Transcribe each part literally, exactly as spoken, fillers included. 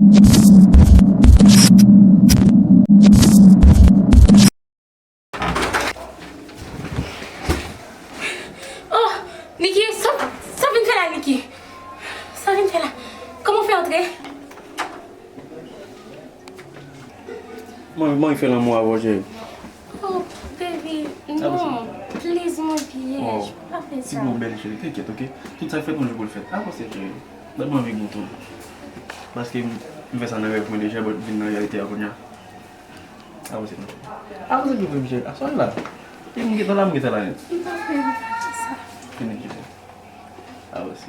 Oh, Niki, sa, sa w vin fè la, Niki? Sa w vin fè la? Kòman w fè antre? Mwen, mwen fè lanmou avè w, cheri. Oh, baby, non. Please, mon vye, oh, pa fè sa. Ti bon bèl cheri, t'inquiète, ok? Tout sa k fèt, yon jou pou l fèt. Avanse, cheri. Ban mwen anvi goumen. Paske m, m fè sa nan rèv mwen deja, but vin nan reyalite a kounye a. Avanse non. Avanse vin pran Michel. Aswè la. Depi m gentan la, m gentan la nèt. M pa vle sa. Vini kite. Avanse.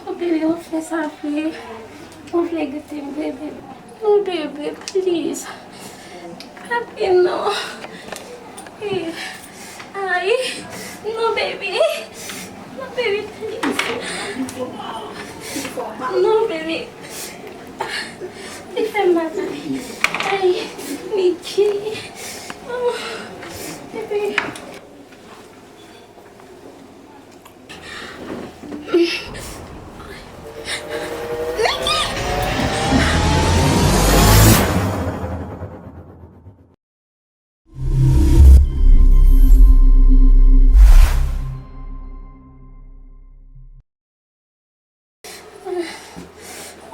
Oh, bebe, ou fè sa vre. Ou vle goute m, bebe. Non, bebe, please. Papi, non. Eh, ay. Non, bebe. Non, bebe, please. Non, bebe. Li fè m mal. Ay, Niki. Oh, bebe. Niki!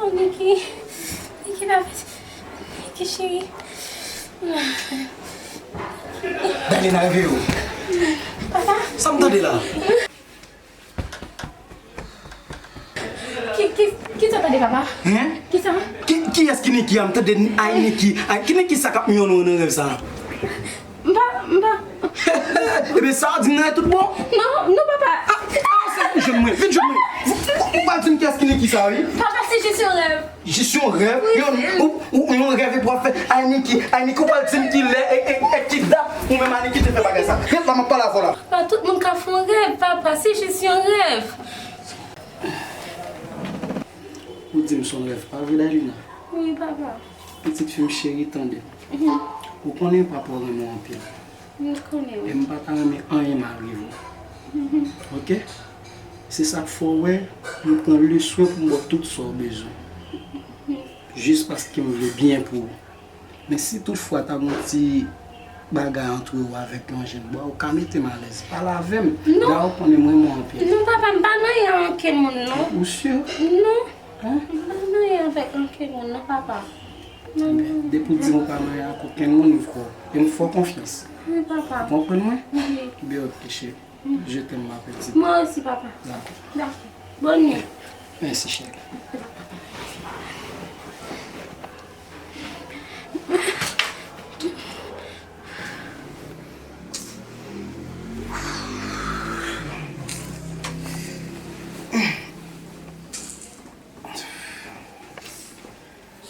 Oh, Niki, Niki, pa fè sa. Niki, cheri. Dale, n a reveye w. Papa? Sa m tande la? Ki, ki, ki sa w tande, papa? Hen? Ki sa? Ki, kiyès ki Niki a? M tande ay Niki. Ay, ki Niki sa k ap miyonnen w nan rèv sa? M pa, m pa. Ebyen, sa w di m nan e tout bon? Non, non, papa. Ah, ah, se vin jwenn mwen, vin jwenn mwen. Ou, ou, ou pa di m kiyès ki Niki sa, wi? Papa, c'est juste un rêve. Jis yon rèv, yon, ou, ou, yon rèv epi w ap fè, ay Niki, ay Niki, ou pral di m ki lè e, e, e ki dat ou menm ay Niki te fè bagay sa. Ret la, m ap pale avè w la. Pa tout moun ka fè yon rèv, papa, se jis yon rèv. Ou di m se yon rèv, pa vre, Dalina? Wi, papa. Pitit fi m cheri, tande. Mhm. Ou konnen papa w renmen w anpil. M konnen. E m pa ta renmen anyen mal rive w. Mhm. Oke? Se sa k fè w wè, m pran le swen pou m ba w tout sa w bezwen. Mhm. Jis paske m vle byen pou ou. Men si toutfwa ta gon ti bagay antre w avèk yon jèn bwa, ou ka mete m alèz. Pale avè m. Non. La ou konnen m renmen w anpil. Non, papa, m pa nan anyen ak okenn moun, non. Ou si? Non. Hein? M pa nan anyen avèk okenn moun, non, papa. Non, non. Depi w di m ou pa nan anyen ak okenn moun, m kwè w. E m fè w konfyans. Wi, papa. Ou konprann mwen? Wi. Byen, ok, cheri. Je t'aime, ma petite. Moi aussi, papa. D'accord. D'accord. Bonne nuit. Merci, chérie.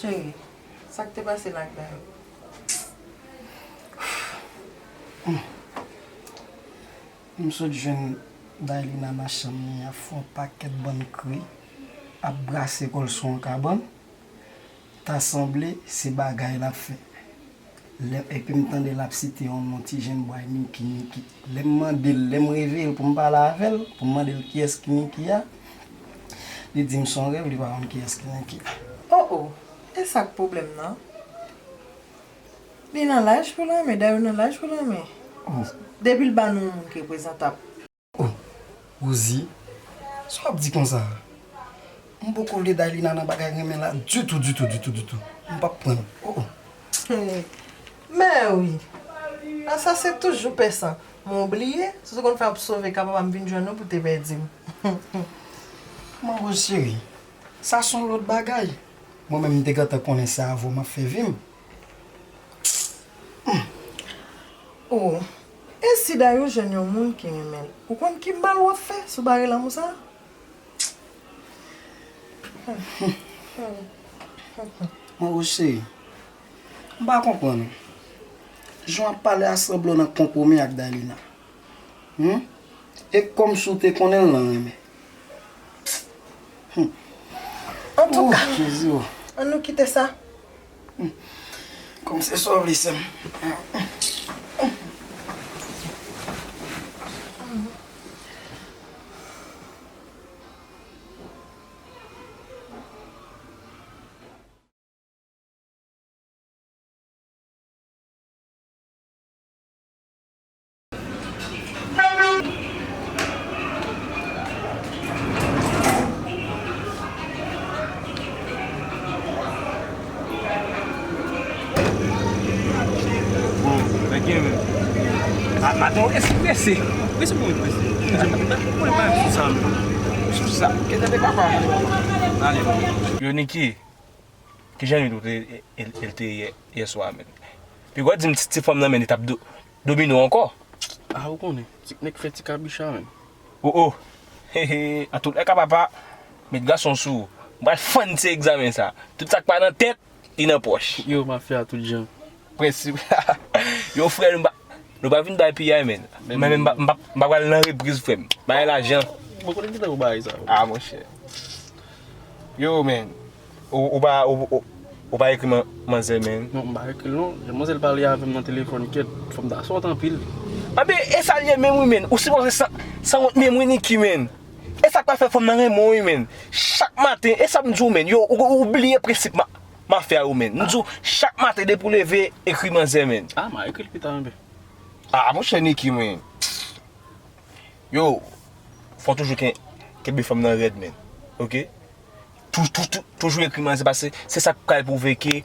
Cheri, sa k te pase la ak Dayou? M sot jwenn Daylina nan chanm li, ap fè yon pakèt bann kri, ap brase kò l sou yon kabann. Ta sanble se bagay l ap fè. Lè, epi m tande l ap site yon non, ti jènbwa, Niki, Niki. Lè m mande l, lè m reveye l pou m pale avè l, pou m mande l kiyès ki Niki a, li di m se yon rèv, li pa konn kiyès ki Niki a. Oh, oh, e sa k pwoblèm nan? Li nan laj pou l renmen, Dayou nan laj pou l renmen. Oh. Depi l ba nou yon moun ki reprezantab. Oh, Rosie, sa w ap di konsa a? M poko vle Daylina nan bagay renmen la ditou, ditou, ditou, ditou. M p ap pran l. Oh, oh. Mèwi, Asase toujou pè san. Men w bliye, si w te konn fè ap sove ka papa m vin jwenn ou pou te pèdi m. Manman cheri, sa se yon lòt bagay. Mwen menm m te gentan konnen se avè w m ap fè vi m. Oh, e si Dayou jwenn yon moun ki renmen l, ou konn ki mal w ap fè si w bare lanmou sa? Manman cheri, m pa konprann ou. Jan w ap pale a sanble w nan konpwomi ak Daylina. Hmm? E kòmsi w te konnen l nan renmen. Hmm. Antouka, oh, Jezi, oh, ann nou kite sa. Hmm. Kòm se sa w vle, sè m. Patwon, èske w prese? Prese pou mwen prese. Mwen pa sou sa menm. Sou sa. Kete de papa. Ale, papa. Yo, Niki, kijan li te, el, el te yè, yè swa, menn? Piga w di m ti, ti fanm nan, menn, li t ap do-, domine w ankò. A, ou konnen, ti nèg fè ti kabicha, menn. O, o. He, he. Antoulèka, papa, met gason sou ou. M pral fann ti egzamen sa. Tout sa k pa nan tèt, li nan pòch. Yo, mafya tout jan. Prensip. Yo, frè, nou pa, nou pa vin bay piyay, menn. Mwen menm, m pa, m pa, m pa pral nan repriz, frè m. Bay lajan. Mwen konnen ki tan ou bay sa. A, monchè. Yo, menn. Ou, ou pa, ou, ou, ou pa ekri man-, manzè, menn? Non, m pa ekri l, non. Jan manzè pale avè m nan telefòn, kèt, fanm ta sòt anpil. Anben, e sa l ye menm, wi, menn. Ou sipoze san, sanwont menm, wi, Niki, menn. E sa k pa fè fanm nan renmen w, wi, menn. Chak maten, e sa m di w, menn. Yo, ou, ou bliye prensip ma-, mafya yo, menn. M di w, chak maten, depi w leve, ekri manzè, menn. A, m a ekri l pita, enben. A, monchè Niki, mwen. Yo, fò w toujou ken-, kenbe fanm nan rèd, menn. Oke? Tou-, tou-, tou-, toujou ekri manzè, paske se sa k pral pwouve ke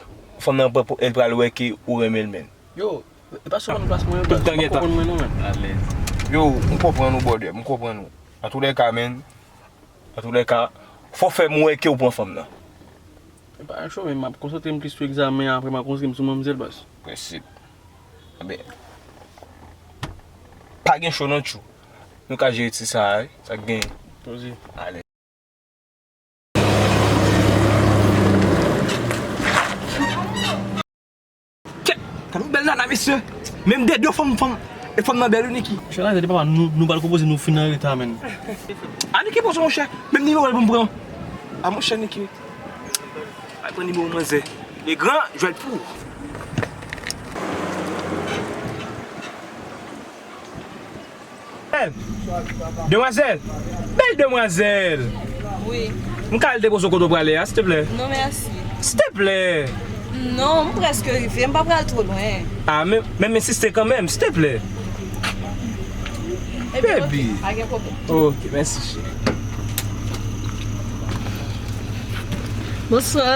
fanm nan pral, pral wè ke ou renmen l, menn. Yo, e pa sou konn plas mwen, tout tan gentan konprann mwen non, menn. Alèz. Yo, m konprann ou, brother, m konprann ou. Antoulèka, menn. Antoulèka, fò w fè m wè ke w pran fanm nan. E pa cho, men m ap konsantre m plis sou egzamen an, apre m a konsantre m sou manmzèl, baz. Prensip. Enben, pa gen cho nan tchou. Nou ka jere ti sa a, wi. Sa k genyen. Poze. Ale. Kèt! Gade yon bèl nana, mesye! Menm de do fanm, fanm, e fanm nan bèl, wi, Niki. Chè, la, tande papa, nou, nou pral konpoze, nou fin anreta, menn. A, Niki, poze, monchè. Menm nimewo l pou m pran. A, monchè, Niki. Al pran nimewo manzè. Legrand, jwèt pou ou. Hey, demwazèl! Bèl demwazèl! Wi. M ka al depoze w kote w prale a, silteplè? Non, mèsi. Silteplè! Non, m prèske rive, m pa pral twò lwen. A, men, men m ensiste kanmenm, silteplè! Ebyen, ok, pa gen pwoblèm. Ok, mèsi, cheri. Bonswa.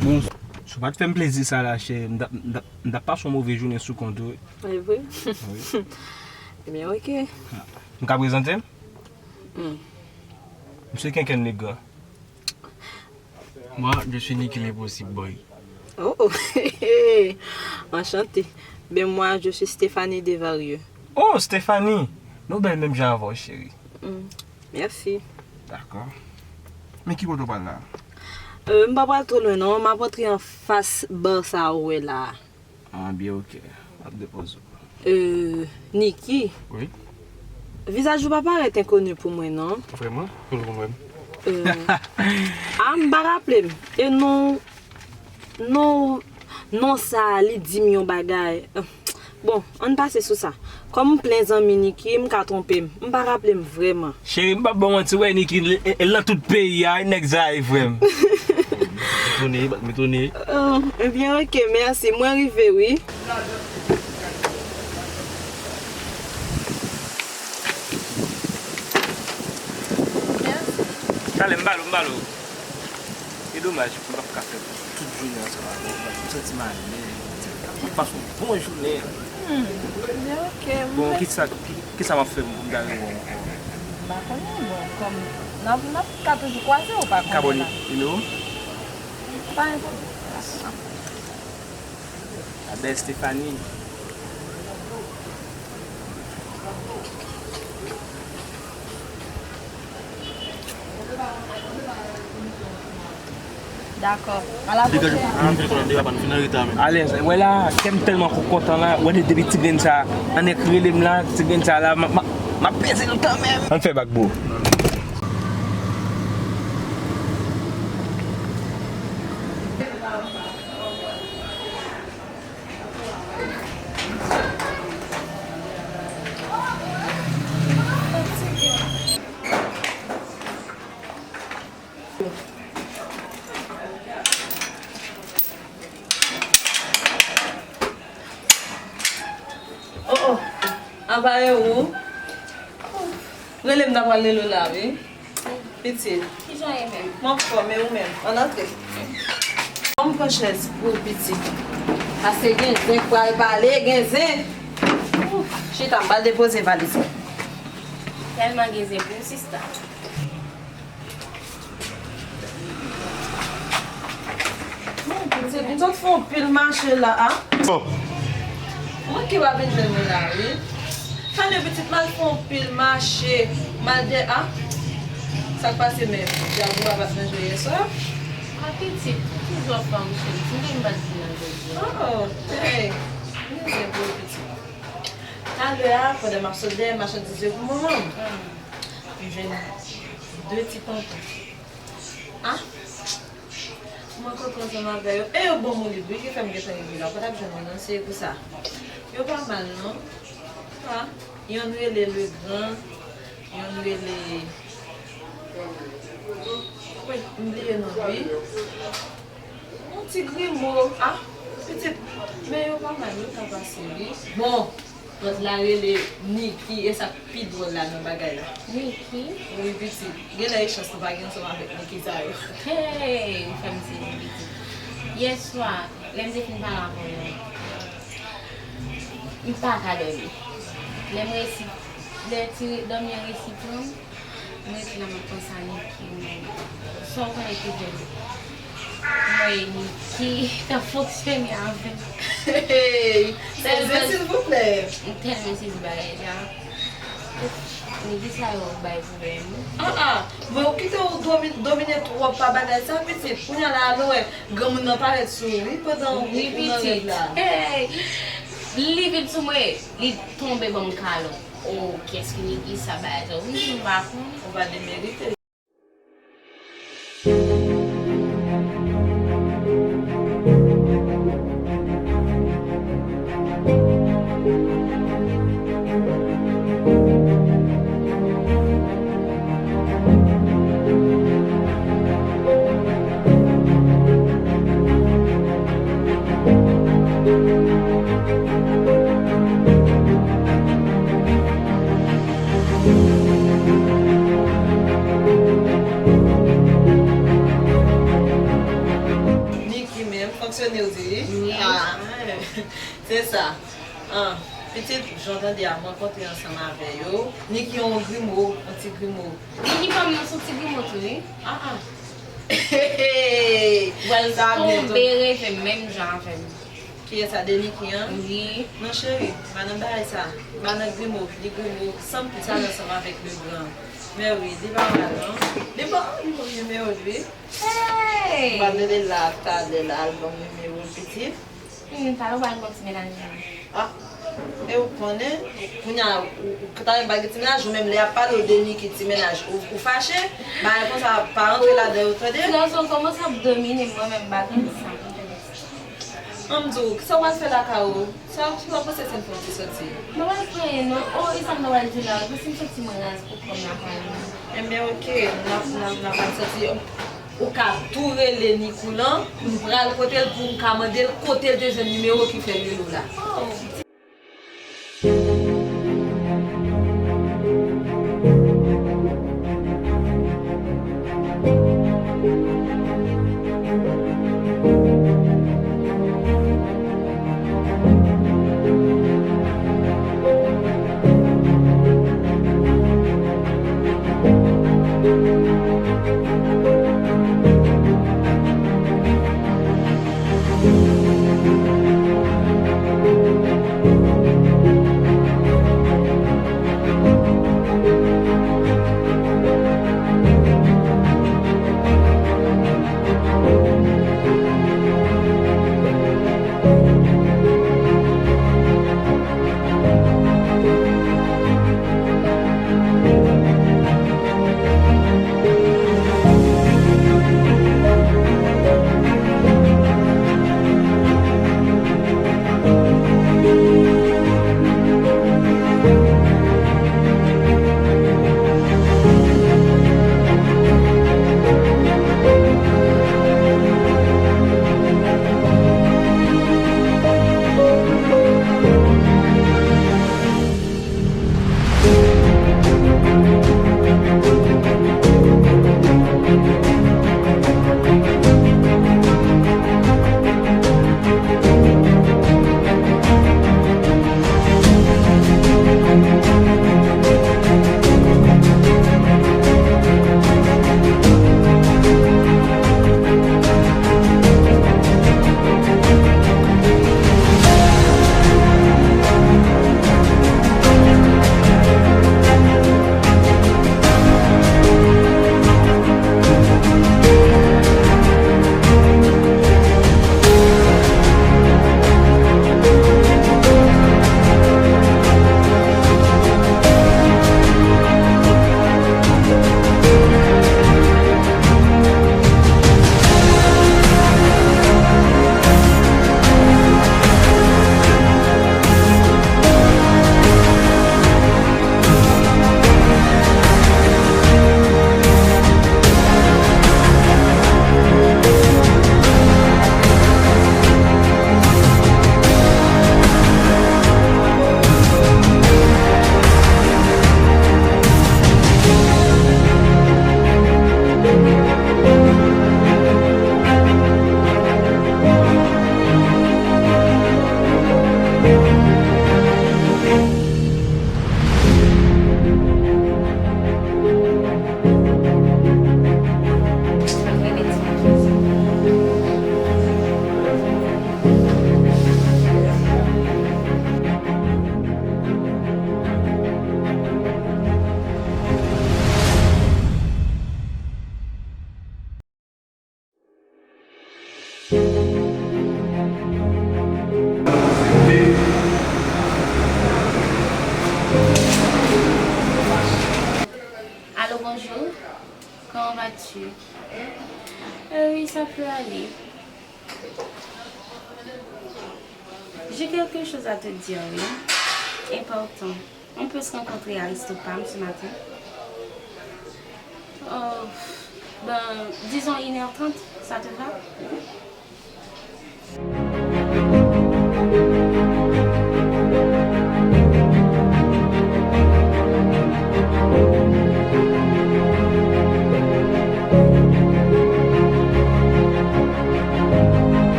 Bonswa. Si w pa t fè m plezi sa la, cheri, m t ap, m t ap, m t ap pase yon move jounen sou kont ou, wi. E vre? Wi. Ebyen, ok. M ka prezante m? Hmm. M se Kenkenn Legrand. Moi, je suis Nicky l'impossible boy. Oh, oh. Enchanté. Ben, moi, je suis Stéphanie Desvarieux. Oh, Stéphanie! Nou bèl menm jan avè w, cheri. Hmm. Mèsi. Dakò. Men ki kote w pral la? Euh, m pa pral twò lwen, non. M ap antre anfas ba sa ou wè la a. Ah, byen, ok. M ap depoze w. Euh, Nicky. Wi? Vizaj ou pa parèt enkoni pou mwen, non. Vrèman? Pou nou konprann. Euh, ah, m pa raple m. E non, non, non sa a, li di m yon bagay. Bon, ann pase sou sa. Kòm m plen zanmi Nicky, m ka twonpe m. M pa raple m vrèman. Cheri, m p ap ba w manti, w wè Nicky, l, l, l nan tout peyi a, nèg sa a, e frè m. M etone, m etone. Oh, ebyen, ok, mèsi. Mwen rive, wi. Mèsi. Talè, m ba l ou, m ba l ou. E domaj, m p ap ka fè tout jounen ansanm avè w. M santi m alèz. M ap pase yon bon jounen. Hmm, men ok. Bon, kisa, ki, kisa m ap fè pou m ta rive ankò? M pa konnen, bon, kòm n ap, n ap ka toujou kwaze, ou pa konnen la. Ka ba w nimewo? Pa enpòtan. La belle Stéphanie. Dakò. A la pwochèn. Alèz, wè la, kè m tèlman kontan la, wè depi ti grenn sa, annik rele m la, ti grenn sa la, m, m, m ap peze l kanmenm. Ann fè bak, bro. Oh, oh. Apa e ou? Rele m, ta pral rele w la, wi. Pitit. Kijan w ye menm? M anfòm, e ou menm? Ann antre. Ann pran chèz pou pitit. Pase gen zen k pral pale, gen zen. Chita, m pral depoze valiz mwen. Tèlman gen zen pou w, sista. Pitit, m sot fè yon pil mache la a. Manke pa vin jwenn mwen la, wi. Tande pitit, m al fè yon pil mache. M al de a. Sa k pase menm? Djab ou a pa t manje yè swa? A pitit, ou toujou ap fè yon cheri. Di m pa t di nan jodi a. Oh, hey. Mwen se pou pitit. Talè a, pandan m ap sot dèyè machandiz yo pou manman m, m jwenn de ti tonton. A? Mwen kontan ansanm avè yo. E yo ban m yon liv, wi, ki fè m gentan rive la. Ou pa t ap jwenn mwen, non, se pou sa. Yo pa mal, non. A? Yonn rele Legrand, yonn rele, wi, m bliye non, wi. Yon ti grimo. A, pitit, men yo pa mal, yo ka pase, wi. Bon, lòt la rele Niki, e sa k pi dwòl la nan bagay la. Niki? Wi, pitit. Genlè e chans nou pa gen ansanm avèk Niki sa yo. Hey, ou fè m sezi, pitit. Yèswa, lè m te fin pale avè w, m pa ka dòmi. Lè m resi, lè ti dòmi an resi pran m, Mwen rete la, m ap panse a Niki, men sa w konnen ki jèn mwen ye, Niki t ap fonksyone avè m. Hey! Sezi, silvouplè. M tèlman sezi bagay sa. Niki sa yo bay pwoblèm. Ah, ah. Mwen, ou kite w domi-, domine twòp pa bagay sa, pitit. Kounye a la, nou wè, granmoun nan parèt sou ou, wi, pandan ou, ou nan rèv la. Hey! Li vin sou mwen, li tonbe ban m kalon. Oh, kiyès ki negi sa bay sa? Wi, m pa konn. Ou pa demerite. Niki menm, fonksyone w di wi? Wi. Ah, se sa. Ah, pitit, jan w tande a, m rankontre ansanm avè yo. Niki yon grimo, yon ti grimo. Niki pa m nan, se yon ti grimo tou, wi. Ah, ah. Pral tonbe reve menm jan avè m. Kiyès sa, de Niki an? Wi. Non, cheri, m pa nan bagay sa. M pa nan grimo, li grimo, sanm tout sa ansanm avèk Legrand. Men wi, li pa mal, non. Li ban, li ban m nimewo l, wi. Hey! M ap rele l la talè la, al ban m nimewo l, pitit. Hmm, talè w pral ban m ti mennaj la. Ah, e ou konnen, kounye a, ou, ou, talè m pa gen ti mennaj, ou menm lè y ap pale w de Niki ti mennaj, ou, ou fache, bagay konsa pa rantre ladan yo, tande? Ti gason kòmanse ap domine m, mwen menm m pa tande sa. An m di w, kisa w pral fè lakay ou? Sa, ki w ap panse si m fè yon ti soti? Mwen pral fè anyen non. Oh, e sa m ta pral di la, epi si m santi mwen raz pou kò m lakay mwen? Enben, oke, n ap, n ap, n ap al soti. Ou ka tou rele Nikou lan, pou m pral kote l, pou m ka mande l kote l te jwenn nimewo ki fè l rele w la. Oh. As-tu? Euh, oui, ça peut aller. J'ai quelque chose à te dire, oui. Important. On peut se rencontrer à Resto Pam ce matin? Euh, ben, disons une heure trente, ça te va?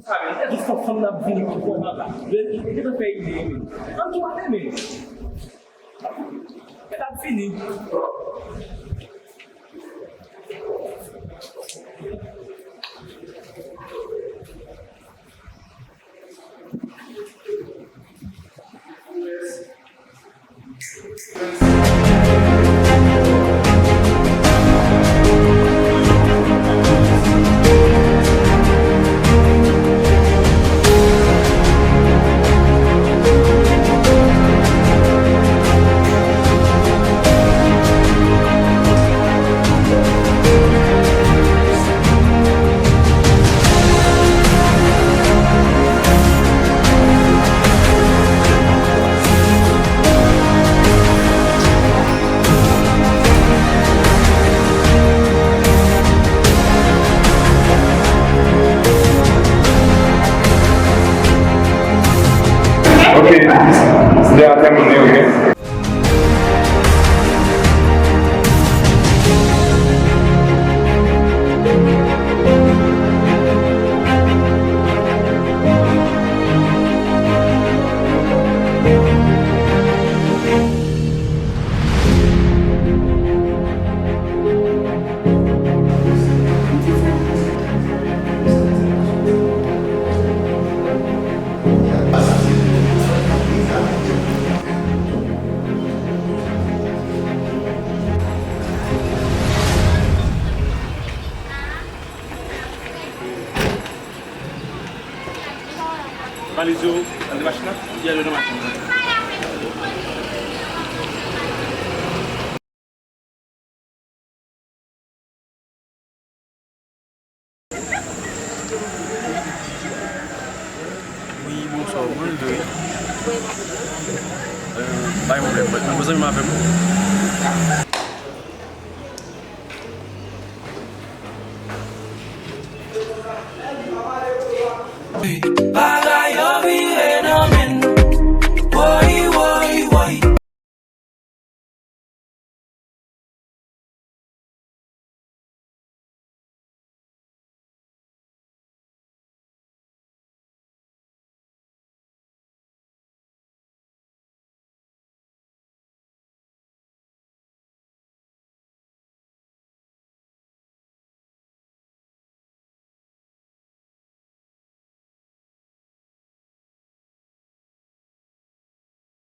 Sa vle di fò fanm nan ap vini pou kò papa. Yo, yo, yo te fè ide, men. Ann tou ale, men. Yo t ap vini. Ok, de a tèmine, ok. Valiz yo, al nan machin nan? Wi, al nan machin nan. Wi, bonswa, mwen rive, wi. Euh, pa gen pwoblèm, mwen, mwen zanmi m avè m.